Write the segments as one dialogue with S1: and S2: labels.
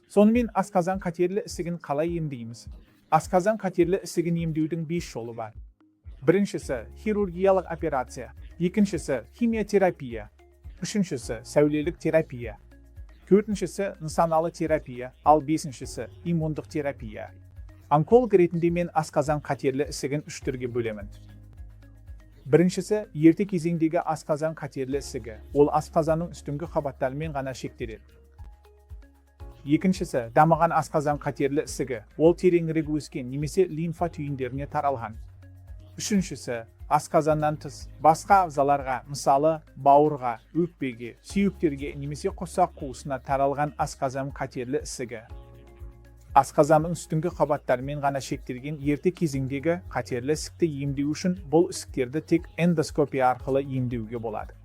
S1: Сонымен, асқазан қатерлі ісігін қалай емдейміз? Асқазан қатерлі ісігін емдеудің бес жолы бар. Біріншісі – хирургиялық операция, екіншісі – химиотерапия, үшіншісі – сәулелік терапия, төртіншісі – нысаналы терапия, ал бесіншісі – иммундық терапия. Онколог ретінде мен асқазан қатерлі ісігін үш түрге бөлемін. Біріншісі – ерте кезеңдегі асқазан қатерлі ісігі. Ол асқазанның үстіңгі қабаттарымен ғана шектеледі. Екіншісі – дамыған асқазан қатерлі ісігі. Ол тереңірек өскен немесе лимфа түйіндеріне таралған. Үшіншісі – асқазаннан тыс басқа ағзаларға, мысалы, бауырға, өкпеге, сүйектерге немесе құрсақ қуысына таралған асқазан қатерлі ісігі. Асқазанның үстіңгі қабаттарымен ғана шектелген ерте кезеңдегі қатерлі ісікті емдеу үшін бұл ісіктерді тек эндоскопия арқылы емдеуге болады.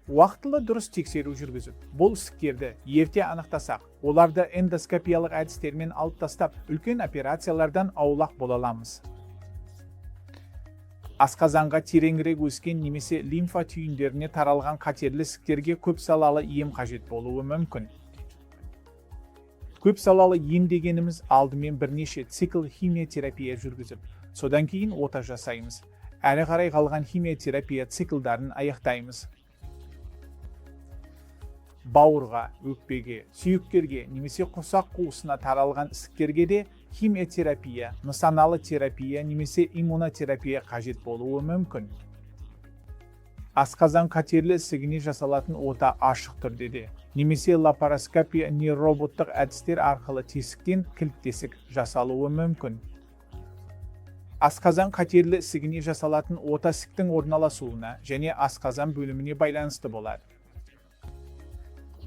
S1: Уақытылы дұрыс тексеру жүргізіп, бұл ісіктерді ерте анықтасақ, оларды эндоскопиялық әдістермен алып тастап, үлкен операциялардан аулақ бола аламыз. Асқазанға тереңірек өскен немесе лимфа түйіндеріне таралған қатерлі ісіктерге көп салалы ем қажет болуы мүмкін. Көп салалы ем дегеніміз – алдымен бірнеше цикл химиотерапия жүргізіп, содан кейін ота жасаймыз. Әрі қарай қалған химиотерапия циклдарын аяқтаймыз. Бауырға, өкпеге, сүйектерге немесе құрсақ қуысына таралған ісіктерге де химиотерапия, нысаналы терапия немесе иммунотерапия қажет болуы мүмкін. Асқазан қатерлі ісігіне жасалатын ота ашық түрде де немесе лапароскопия не роботтық әдістер арқылы тесіктен кілт тесік жасалуы мүмкін. Асқазан қатерлі ісігіне жасалатын ота ісіктің орналасуына және асқазан бөліміне байланысты болады.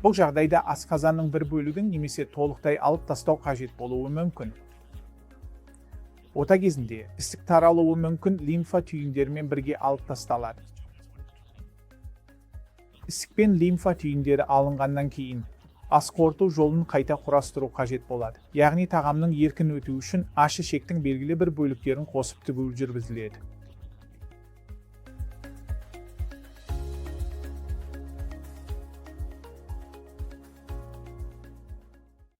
S1: Бұл жағдайда асқазанның бір бөлігін немесе толықтай алып тастау қажет болуы мүмкін. Ота кезінде ісік таралуы мүмкін лимфа түйіндерімен бірге алып тасталады. Ісік пен лимфа түйіндері алынғаннан кейін ас қорыту жолын қайта құрастыру қажет болады, яғни тағамның еркін өтуі үшін аш ішектің белгілі бір бөліктерін қосып тігу жүргізіледі.